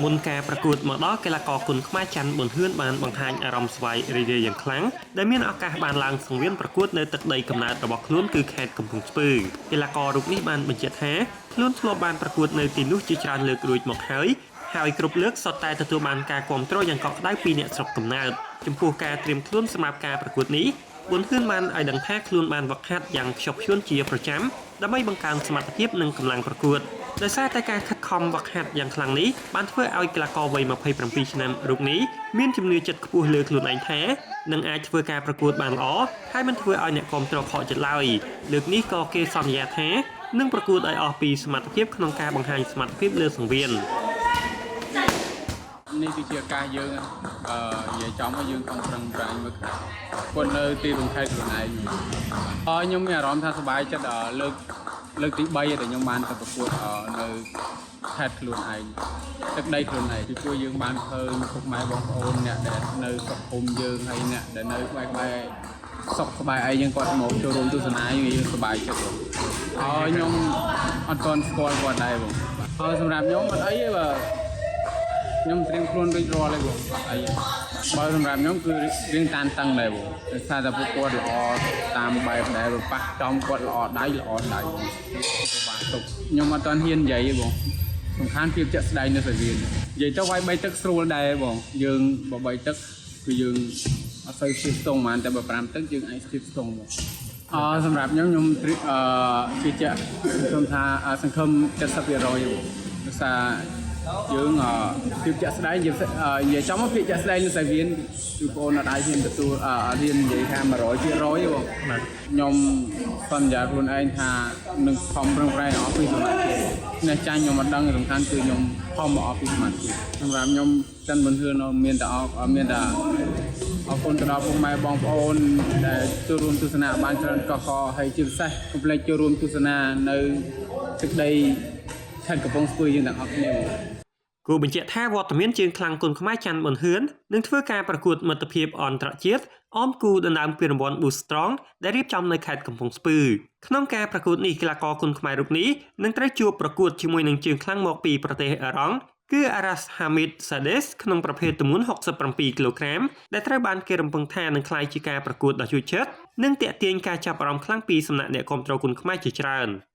មុនការប្រកួតមកដល់កីឡាករគុនខ្មែរច័ន្ទប៊ុនហឿនបានបង្ហាញអារម្មណ៍សប្បាយរីករាយយ៉ាងខ្លាំងដែលមានឱកាសបានឡើងសង្វៀនប្រកួតនៅទឹកដីកំណើតរបស់ខ្លួនគឺខេត្តកំពង់ស្ពឺកីឡាកររូបនេះបានបញ្ជាក់ថាខ្លួនធ្លាប់បានប្រកួតនៅទីនោះជាច្រើនលើករួចមកហើយហើយគ្រប់លើកសុទ្ធតែទទួលបានការគាំទ្រយ៉ាងកក់ក្ដៅពីអ្នកស្រុកកំណើតចំពោះការត្រៀមខ្លួនសម្រាប់ការប្រកួតនេះប៊ុនហឿនបានឲ្យដឹងថាខ្លួនបានវឹកហាត់យ៉ាងខ្ជាប់ខ្ជួនជាប្រចាំដើម្បីបង្កើនសមត្ថភាពនិងកម្លាំងប្រកួតដោយសារតែការខិតខំវឹកហាត់យ៉ាងខ្លាំងនេះបានធ្វើឲ្យកីឡាករវ័យ27ឆ្នាំរូបនេះមានជំនឿចិត្តខ្ពស់លើខ្លួនឯងថានឹងអាចធ្វើការប្រកួតបានល្អហើយមិនធ្វើឲ្យអ្នកគាំទ្រខកចិត្តឡើយលើកនេះក៏គេសន្យាថានឹងប្រកួតឲ្យអស់ពីសមត្ថភាពក្នុងការបង្ហាញសមត្ថភាពលើសង្វៀន។ នេះគឺជាឱកាសយើងនិយាយចំមកយើងខំប្រឹងប្រែងមើលគាត់នៅទីបង្ខេតខ្លួនឯងអឺខ្ញុំមានអារម្មណ៍ថាសប្បាយចិត្តលើកលើកទី3ដែលខ្ញុំបានទៅប្រកួតនៅខេត្តខ្លួនឯងទឹកដីខ្លួនឯងពីព្រោះយើងបានឃើញពុកម៉ែបងប្អូនអ្នកដែលនៅស្រុកភូមិយើងហើយអ្នកដែលនៅក្បែរក្បែរស្រុកក្បែរអីយើងគាត់មកចូលរួមទស្សនាយើងយើងសប្បាយចិត្តបងអឺខ្ញុំអត់ទាន់ស្គាល់គាត់ដែរបងហើយសម្រាប់ខ្ញុំអត់អីទេបើ ខ្ញុំត្រៀមខ្លួនរួចរាល់ហើយបងអត់អីទេបើសម្រាប់ខ្ញុំគឺរៀងតានតឹងដែរបងដោយសារតែពួកគាត់ល្អតាមបែបដែលប៉ះចំគាត់ល្អដៃល្អដៃបាទទុកខ្ញុំអត់ទាន់ហ៊ាននិយាយទេបងសំខាន់ភាពជាក់ស្ដែងនៅសាវៀននិយាយទៅវាយបីទឹកស្រួលដែរបងយើងបើបីទឹកគឺយើងអត់សូវស្ទាបស្ទង់ហ្មងតែបើ5ទឹកយើងអាចស្ទាបស្ទង់បងអសម្រាប់ខ្ញុំខ្ញុំត្រៀមអឺជឿជាក់ខ្ញុំថាសង្ឃឹម70%បងដោយសារ យើងអភាពជាក់ស្ដែងនិយាយនិយាយចំមកភាពជាក់ស្ដែងនៅសាវៀនគឺបងអូនអត់អាចហ៊ានទទួលអត់ហ៊ាននិយាយថា100%ទេបងខ្ញុំសន្យាខ្លួនឯងថានឹងខំប្រឹងប្រែងអស់ពីសមត្ថភាពអ្នកចាញ់ខ្ញុំអត់ដឹងសំខាន់គឺខ្ញុំខំមកអស់ពីសមត្ថភាពសម្រាប់ខ្ញុំច័ន្ទប៊ុនហឿនមានតែអរមានតែអរគុណទៅដល់ពុកម៉ែបងប្អូនដែលចូលរួមទស្សនាបានច្រើនកកហើយជាពិសេសកុំភ្លេចចូលរួមទស្សនានៅទឹកដីខេត្តកំពង់ស្ពឺយើងទាំងអស់គ្នាបង គួរបញ្ជាក់ថាវត្តមានជើងខ្លាំងគុនខ្មែរច័ន្ទប៊ុនហឿននឹងធ្វើការប្រកួតមិត្តភាពអន្តរជាតិអមគូដណ្ដើមពានរង្វាន់ Boost Strong ដែលរៀបចំនៅខេត្តកំពង់ស្ពឺក្នុងការប្រកួតនេះកីឡាករគុនខ្មែររូបនេះនឹងត្រូវជួបប្រកួតជាមួយនឹងជើងខ្លាំងមកពីប្រទេសអ៊ីរ៉ង់គឺ Aras Hamid Sades ក្នុងប្រភេទទម្ងន់67គីឡូក្រាមដែលត្រូវបានគេរំពឹងថានឹងក្លាយជាការប្រកួតដ៏ជូរចត់និងទាក់ទាញការចាប់អារម្មណ៍ខ្លាំងពីសំណាក់អ្នកគាំទ្រគុនខ្មែរជាច្រើន។